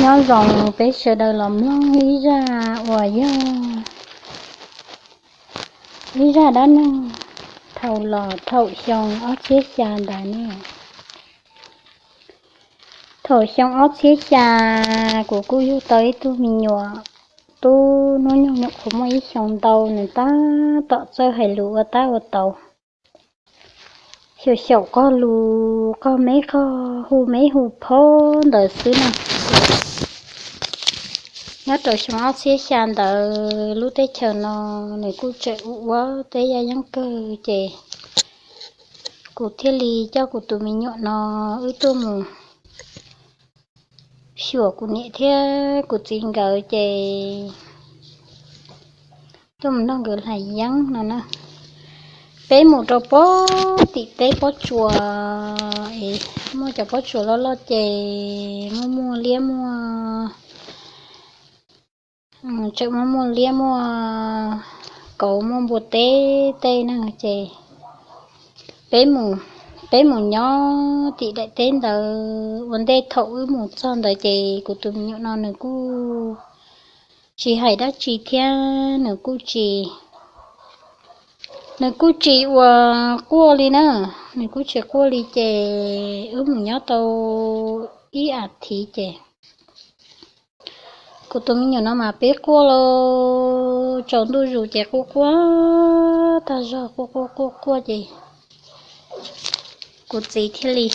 Nyob zoo peb sawv daws los mloog ib zaj uas yog ib zaj dab neeg thaum los thaum xyoo ob txhiab xya ntawd ne. Thaum xyoo ob txhiab xya, kuv kuj yug tau ib tug me nyuam tub hnub nyoog nyuam qhuav muaj ib xyoo ntau, nws tab tom txawj hais lus ua tab ua tau. Xyaum xyaum qog lus qog meb qog hu meb hu phaub ntawd xwb na. Nyob rau xyoo ob txhiab xya ntawd lub teb chaws no nws kuj tseem ua ua teb yaj yeeb kawg ces kuv thiaj li coj kuv tus me nyuam no wb tuaj mus xyuas kuv niam thiab kuv txiv nkawd ces tuaj mus nrog nkawd hlais yeeb no na. Peb mus rau pob tim teb pob tsuas es muaj cov pob tsuas loj loj ces muaj muaj liab muaj, tseem muaj muaj liab muaj kauv muaj npua teb tej na ces peb mus, peb mus nyob tim daim teb ntawd. Ua ntej thaum wb mus txog ntawd ces kuv tus me nyuam no nws kuj tsis hais dab tsi thiab nws kuj tsis, nws kuj tsis ua quaj li na, nws kuj tsis quaj li ces wb mus nyob tau ib as thiv ces kuv tus me nyuam no mas pib quaj los tsaus ntuj zus ces quaj quaj tag zog quaj quaj quaj quaj ces kuv txiv thiaj li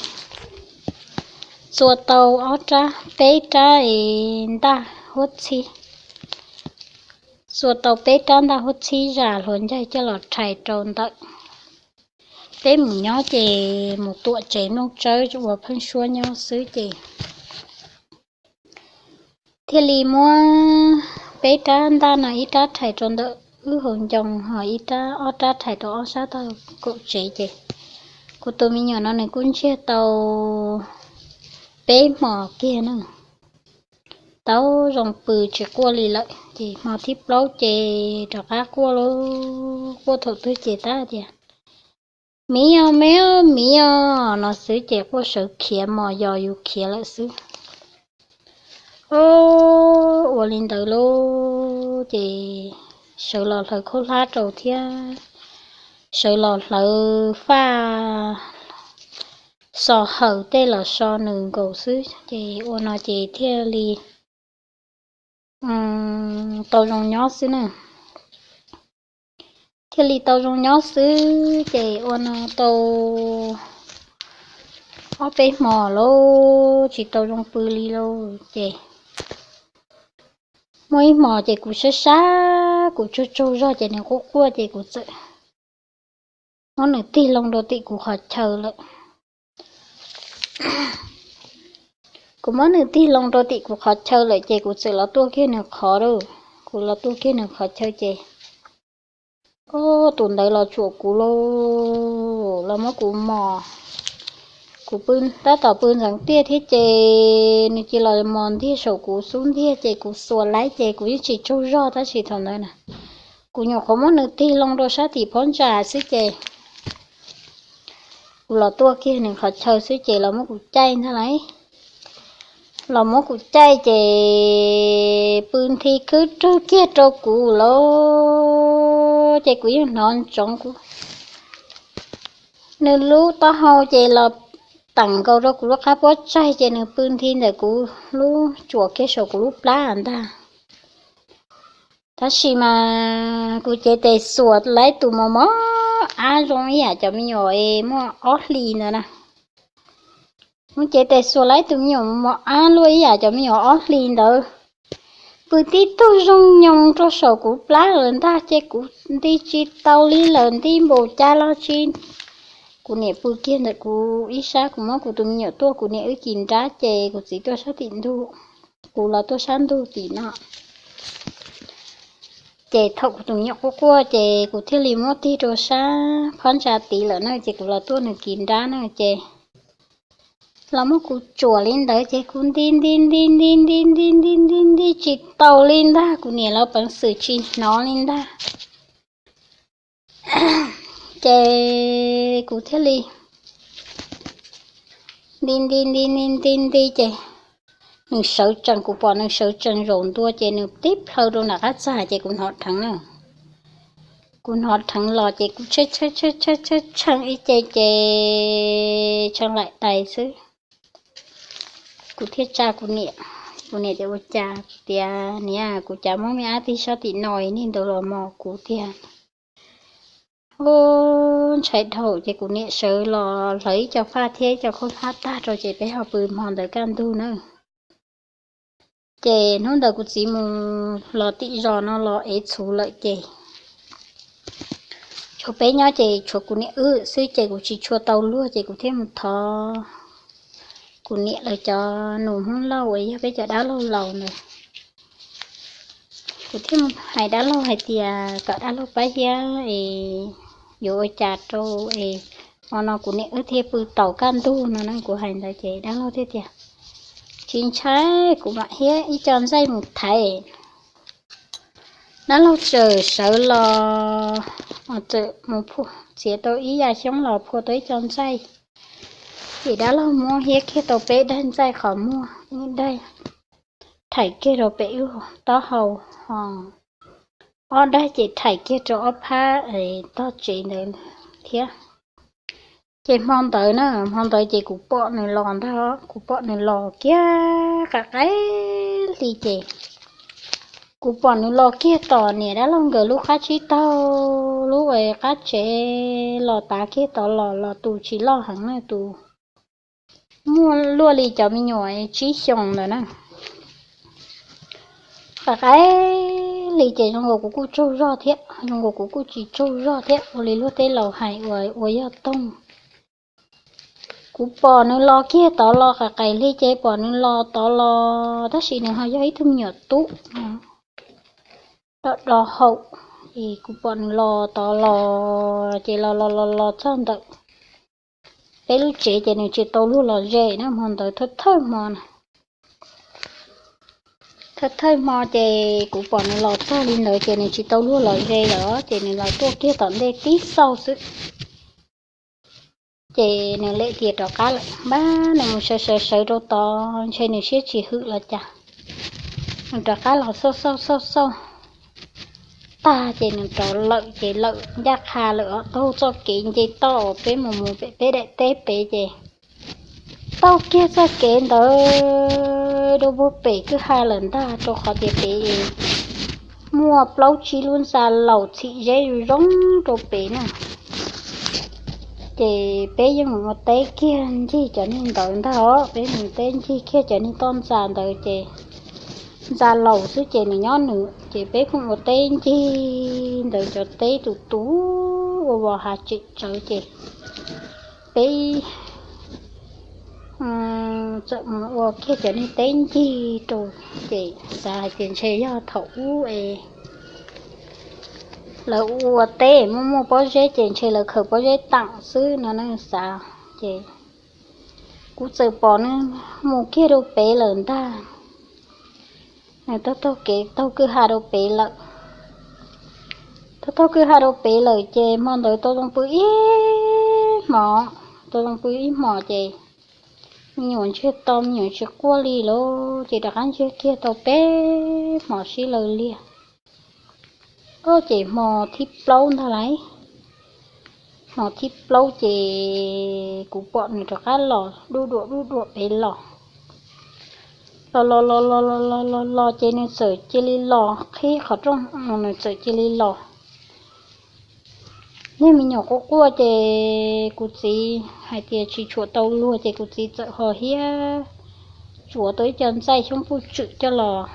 txua tau ob rab, peb rab es ntaj huab txhib, txua tau peb rab ntaj huab txhib zam hluas ncaig coj los rhais rau ntawm. Peb mus nyob ces mus tuam tsev nplooj tsawb ua pheeb suab nyob xwb ces thiaj li muab peb rab ntaj no ib rab rhais rau ntawm wb hauv ncoo ho ib rab, ob rab rhais rau ob sab tog kaum tsev ces kuv tus me nyuam no nws kuj ntsiag tau peb hmo kiag na. Tau zoo pw tsis quaj li lawm ces hmo thib plaub ces rov qab quaj lauj, quaj thaum twg ces tab tias miv os, miv os, miv os no xwb ces quaj sawv khiav mos yos yus khiav lawm xwb. Ua li ntawd lauj ces sawv los hlawv khaub hlab rau thiab sawv los hlawv faj xos hawm tej los so nws nkaus xwb ces ua no ces thiaj li tau zoo nyob xwb na. Thiaj li tau zoo nyob xwb ces ua no tau ob peb hmo lauj tsis tau zoo pw li lauj ces muaj ib hmo ces kuv sab sab kuv tsaug tsaug zog ces nws quaj quaj ces kuv txawm muab nws tig loo rau tim kuv qhov chaw lawm. Kuv muab nws tig loo rau tim kuv qhov chaw lawm ces kuv txawm los tuaj kiag nws qhov, kuv los tuaj kiag nws qhov chaw ces tus ntawd los tsuam kuv lauj, los muab kuv mos. Kuv pw, tab tom pw ntxeev tiaj thiab ces nws cia los mos ntiag saum kuv xub ntiag ces kuv xuas laib ces kuv yeej tsis tsaug zog tab sis thaum ntawd na kuv nyuam qhuav muab nws tig loo rau sab tim phab ntsa xwb ces kuv los tuaj kiag nws qhov chaw xwb ces los muab kuv caij ntag lauj. Los muab kuv caij ces pw nthi khwb rwg kiag rau kuv lauj ces kuv yeej hnov ntsoov kuv, nws lub taub hau ces los teem nkaus rau kuv lub qab puab tsaig ces nws pw nthi ntawm kuv lub tsuam kiag saum kuv lub plab ntag. Tab sis mas kuv cev tes xuas laib tus mos mos ab zoo ib yam cov me nyuam es muaj ob hlis ntawd na. Kuv cev tes xuas laib tus me nyuam mos ab luaj ib yam cov me nyuam ob hlis ntawd, pw tib tug zoo nyoos rau saum kuv plab lawm ntag ces kuv nti tsis tau li lawm, nti npaum cas los tsis. Kuv niam pw kiag ntawm kuv ib sab, kuv muab kuv tus me nyuam tuaj, kuv niam wb kis nrab ces kuv txiv tuaj sab tim ntug, kuv los tuaj sab ntug tim no. Ces thaum kuv tus me nyuam quaj quaj ces kuv thiaj li muab tig rau sab phab ntsa tid lawm na ces kuv los tuaj nws kis nrab na ces los muab kuv tsuam li ntawd ces kuv nti nti nti nti nti nti nti nti nti tsis tau li ntag, kuv niam lawv peev xwm tsis hnov li ntag. Ces kuv thiaj li nti nti nti nti nti nti ces nws sawv tsees, kuv pom nws sawv tsees zaum ntua ces nws tib plhaw rau nram qab txag ces kuv hnov dheev na. Kuv hnov dheev los ces kuv tshee tshee tshee tshee ib ce ces tshee laim tais xwb. Kuv thiaj tsa kuv niam, kuv niam tias ua cas, kuv tias niam, kuv cas muab me ab tig sab tim no niag ntawd los mos kuv tiag. Ub, ntshai dhau ces kuv niam sawv los hlawv ib co faj thiab ib co khaub hlab tag rau ces peb ho pw hmo ntawd kaj ntug na. Ces hnub ntawd kuv txiv mus los tim zos no los ev txhuv lawm ces tshuav peb nyob ces tshuav kuv niam wb xwb ces kuv tsis tshua tau luag ces kuv thiaj mus thov kuv niam lawv cov nus Hmoob Lauj uas yog peb cov dab laug laus ntawd. Kuv thiaj mus hais dab laug hais tias kom dab laug pab thiab es yuav ua cas rau es hmo no kuv niam wb thiaj pw taus kaj ntug no na. Kuv hais ntawd ces dab laug thiaj tias tsis ntshai, kuv mam hiab ib co ntxaij mus thaiv. Dab laug txawm sawv los, txawm mus txiav tau ib yam xyoob los phua tau ib co ntxaij, ces dab laug muab hiab kiag tau peb daim ntxaij qhov muag, ib daim thaiv kiag rau pem lub taub hau, ob daim ces thaiv kiag rau ob phab tog tsev ntawd thiab. Ces hmo ntawd na, hmo ntawd ces kuv pom nws los ntag, kuv pom nws los kiag qab qaib hli ces kuv pom nws los kiag tom niam dab laug nkawd lub qab tsib taug lub qab tsev los tav kiag tod los, los tus tsis loj heev na, tus muaj luaj li cov me nyuam tsib xyoos ntawd na. Qab qaib hli ces zoo nkaus kuv kuj tsaug zog thiab, zoo nkaus kuv kuj tsis tsaug zog thiab, ua li luag tej laus hais uas ua yog toog. Kuv pom nws los kiag tod los qab qaib hli ces pom nws los tod los tab sis nws ho yog ib tug me nyuam tub do do haum. Es kuv pom nws los tod los ces los los los los txog ntawm peb lub tsev ces nws tsis tau luag los ze na, hmo ntawd thawj thawj hmo na. Thawj thawj hmo ces kuv pom nws los txog li ntawd ces nws tsis tau luag los ze lawm ces nws los tuaj kiag tom ntej tib xauj xwb. Ces nws lem tias rov qab lawm, npab nws mus sawv sawv sawv rau tod ntshe nws siab tsis hwm los cas, nws rov qab los xauj xauj xauj xauj tag ces nws rov lawm ces lawm ncaj qha lawm os, taug txoj kev nce toj uas peb mus mus pem peb daim teb pem ces taug kiag txoj kev ntawd rau puag pem kwj ha lawm ntag, rau qhov tias pem muaj plaub tsib lub ntxa laus txhim zeb zoo zoo rau pem na. Ces peb yeej mus ua teb kiag ncig cov niag ntawd ntag os, peb mus teb ncig kiag cov niag toj ntxa ntawd ces ntxa laus xwb ces nws nyob nws, ces peb kuj ua teb ncig ntawd cov teb tus tus ua vos hav tseem tsawv ces peb txawm mus ua kiag cov niag teb ncig rau, ces xav hais tias ntshe yog thaum ub es lawv ua teb muaj muaj pob zeb ces ntshe lawv khaws pob zeb teem xwb no ne xav. Ces kuv txawm pom nws mus kiag rau pem lawm ntag. Nws taug taug kev taug kwj ha rau pem lawm. Taug taug kwj ha rau pem lawm ces hmo ntawd tau zoo pw ib hmos, tau zoo pw ib hmos ces me nyuam ntsiag to me nyuam tsis quaj li lawm ces rov qab ntsiag kiag tau peb hmos sib law liag. Ces hmo thib plaub ntag lauj, hmo thib plaub ces kuv pom nws rov qab los duj duam duj duam pem los. Los los los los los los los ces nws txawm cia li los qhib qhov rooj, nws txawm cia li los. Niag me nyuam quaj quaj ces kuv txiv hais tias tsis tshuam tau luag ces kuv txiv txawm ho hiab tsuav tau ib co ntxaij xyoob puj tswm coj los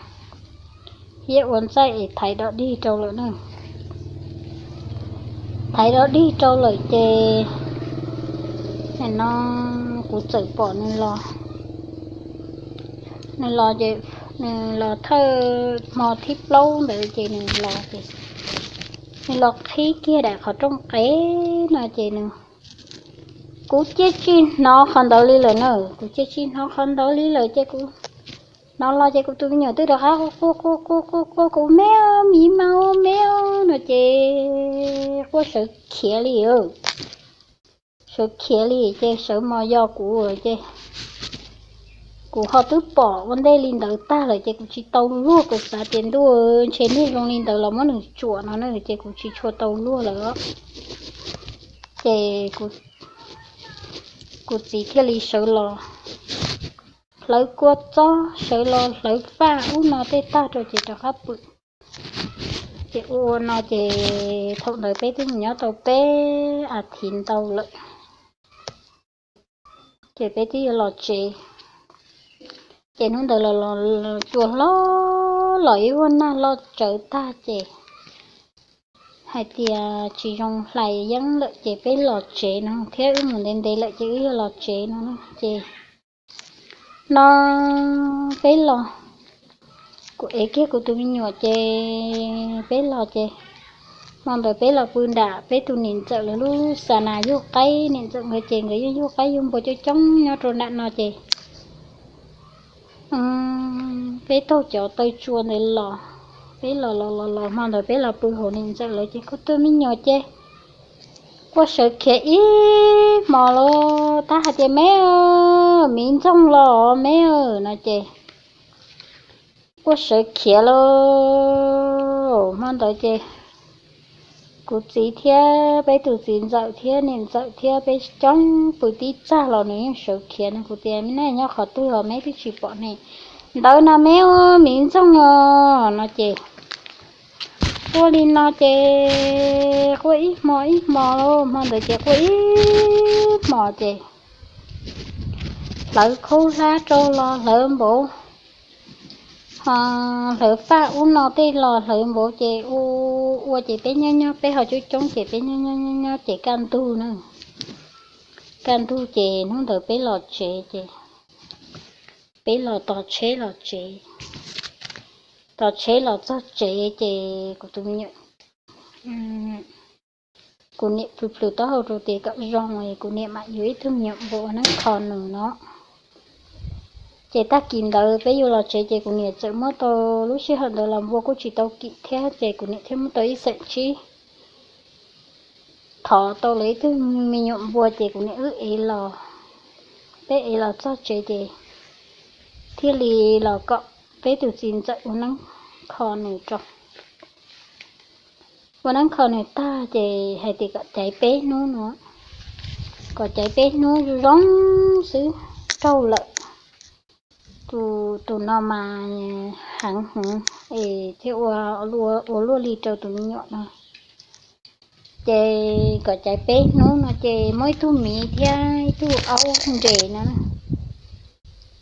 hiab ua ntxaij es thaiv dog dig rau lawm na. Thaiv dog dig rau lawm ces no kuv txawm pom nws los, nws los ces nws los thawj hmo thib plaub ntawd ces nws los ces nws los qhib kiag daim qhov rooj qev no ces nws, kuv cia tsis hnov qhov ntawd li lawm na, kuv cia tsis hnov qhov ntawd li lawm ces kuv hnov los ces kuv tus me nyuam twb rov qab quaj quaj quaj quaj quaj quaj kuv me, miv mas ua me no ces quaj sawv khiav li, sawv khiav li ces sawv mos yos kuv ces kuv ho twb pom ua ntej li ntawd tag lawm ces kuv tsis tau luag, kuv xav tias ntuj, ntshe niag zoo li ntawd los muab nws tsuam no na, ces kuv tsis tshua tau luag lawm. Ces kuv txiv thiaj li sawv los hlawv kua txob, sawv los hlawv faj ub no tej tag rau ces rov qab pw. Ces ua ua no ces thaum ntawd peb twb mus nyob tau peb as thiv ntau lawm, ces peb twb yuav los tsev. Ces hnub ntawd los los cua hlob los ib vuag nag loj tsawv tag ces hais tias tsis zoo hlais yeeb lawm ces peb los tsev no thiab, wb mus ntev ntev lawm ces wb yuav los tsev no ces no peb los, kuv ev kiag kuv tus me nyuam ces peb los ces hmo ntawd peb los pw nram peb tus niam ntxawm lawv lub xa nas yug qaib, niam ntxawm nkawd ces nkawd yeej yug qaib yug npua coob coob nyob rau nram no ces peb taug cov taw tsua ntawd los, peb los los los los hmo ntawd peb los pw hauv niam ntxawm lawv ces kuv tus me nyuam ces quaj sawv khiav ib hmos los tab hais tias me, miv ntxoog los me no ces quaj sawv khiav lawm hmo ntawd ces kuv txiv thiab peb tus txiv ntxawm thiab niam ntxawm thiab peb coob pw tib txaj los nws yeej sawv khiav no. Kuv tias me nab nyob qhov twg os me twb tsis pom ne. Ntawd no me, miv ntxoog os no ces quaj li no ces quaj ib hmo ib hmo, hmo ntawd ces quaj ib hmo ces hlawv khaub hlab rau los hlawv npaum, hlawv faj ub no tej los hlawv npaum ces ua ua ces peb nyob nyob peb ho coob coob ces peb nyob nyob nyob nyob ces kaj ntug na, kaj ntug ces hnub ntawd peb los tsev ces peb los tos tsheb los tsev, tos tsheb los txog tsev ces kuv tus me nyuam, kuv niam plhws plhws taub hau rau tias kom zoo es kuv niam mam yuav ib tug me nyuam npua ua neeb kho nws no. Ces tag kis ntawd peb yuav los tsev ces kuv niam txawm muab tau, lub sij hawm ntawd los npua kuj tsis tau kim thiab ces kuv niam thiaj muab tau ib xeem tsib, thov tau lawv ib tug me nyuam npua ces kuv niam wb ev los, peb ev los txog tsev ces thiaj li los kom peb tus txiv ntxawm ua neeb kho nws rau. Ua neeb kho nws tag ces hais tias kom caiv peb hnub no, kom caiv peb hnub zoo zoo xwb raug lawm. Tus no mas heev heev es thiaj ua, ua luaj li rau tus me nyuam no. Ces kom caiv peb hnub no ces muab ib tug miv thiab ib tug aub nres no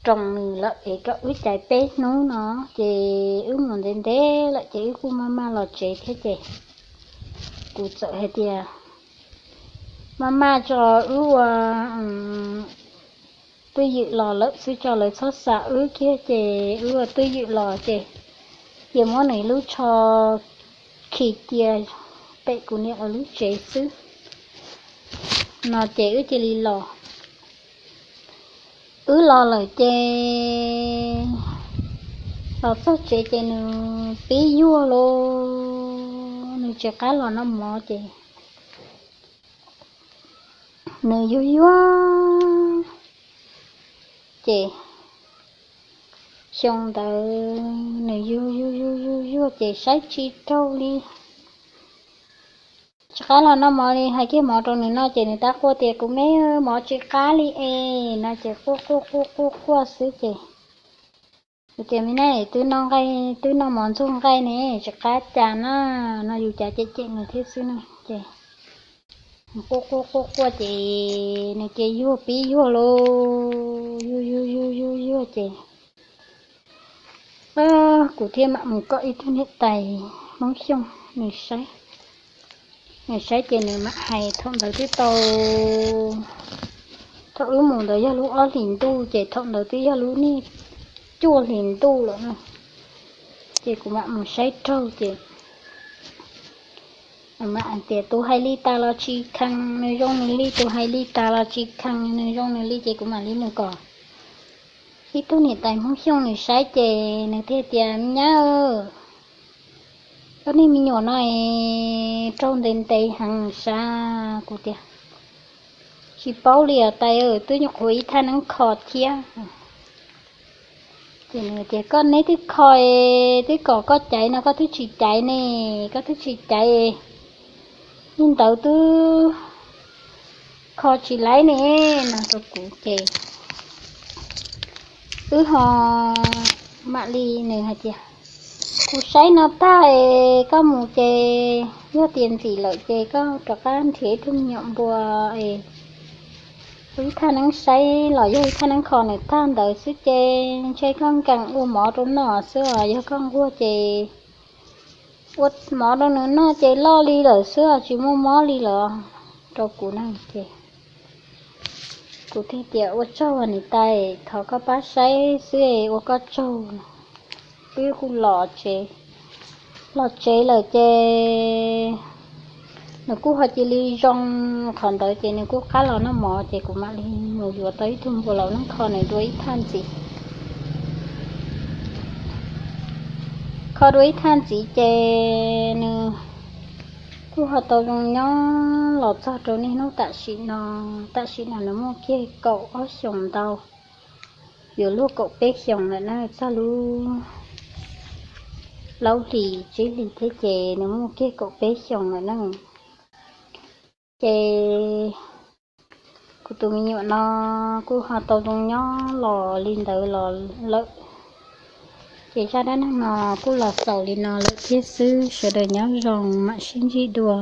roos nws lawm es kom wb caiv peb hnub no. Ces wb mus ntev ntev lawm ces wb kuj maj maj los tsev thiab ces kuv txawm hais tias maj maj tso wb ua twj ywm los lawm xwb, tso lawv txhob xa wb kiag ces wb ua twj ywm los ces cia muab nws lub tsho khi cia pem kuv niam lawv lub tsev xwb no ces wb cia li los. Wb los lawm ces los txog tsev ces nws pib yuag los, nws tsis qab los noj mov ces nws yuag yuag ces xyoo ntawd nws yuag yuag yuag yuag yuag ces saib tsis raug li, tsis qab los noj mov li. Hais kiag mov rau nws noj ces nws tab quaj tias kuv me, mov tsis qab li es no ces quaj quaj quaj quaj quaj xwb ces kuv tias me nab, twb noj nqaij, twb noj mov ntxuag nqaij ne, tsis qab cas na, no yus cav cem cem nws thiab xwb na ces quaj quaj quaj quaj ces nws cia yuag pib yuag lauj, yuag yuag yuag yuag yuag ces kuv thiaj mam mus kom ib tug niam tais Hmoob Xyooj nws saib. Nws saib ces nws mam hais, thaum ntawd twb tau, thaum wb mus ntawd yog lub ob hlis ntuj ces thaum ntawd twb yog lub niag cuaj hlis ntuj lawm na. Ces kuv mam mus saib raug ces mam tias tus hais li tas los tsis khees, nws zoo nws li, tus hais li tas los tsis khees, nws zoo nws li ces kuv mam li mus kom ib tug niam tais Hmoob Xyooj nws saib ces nws thiaj tias me nyab, koj niag me nyuam no es raug ntev ntev heev sav. Kuv tias tsis paub li os tais, twb nyuam qhuav ib thaj neeb kho thiab. Ces nws tias koj neb twb kho es twb kom koj caiv no koj twb tsis caiv ne, koj twb tsis caiv li ntawd twb kho tsis laib ne, no rau kuv ces wb ho mam li nws hais tias kuv saib no tag es koj mus ces yog tias ntxim lawm ces koj rov qab nrhiav ib tug me nyuam npua es ib thaj neeb saib los yog ib thaj neeb kho nws tag ntawd xwb ces ntshe koj nkees ua mov rau noj xwb os, yog koj nquag ces ua mov rau nws noj ces loj li lawm xwb os, tsis muaj mob li lawm rau kuv na. Ces kuv thiaj tias ua tsaug niam tais, thov koj pab saib xwb, ua koj tsaug. Wb kuj los tsev, los tsev lawm ces nws kuj ho cia li zoo qhov ntawd ces nws kuj qab los noj mov ces kuv mam li mus yuav tau ib tug npua laus neeb kho nws dua ib thaj ntxiv. Kho dua ib thaj ntxiv ces nws kuj ho tau zoo nyob los txog rau niaj hnub tam sim no. Tam sim no nws muaj kiag kaum ob xyoos ntau, yuav luag kaum peb xyoos lawm na, txog lub plaub hlis tsib hlis thiab ces nws muaj kiag kaum peb xyoos lawm na. Ces kuv tus me nyuam no kuj ho tau zoo nyob los li ntawd los lawm. Ces zaj dab neeg no kuj los xaus li no lawm thiab xwb, sawv daws nyob zoo mam sib ntsib dua.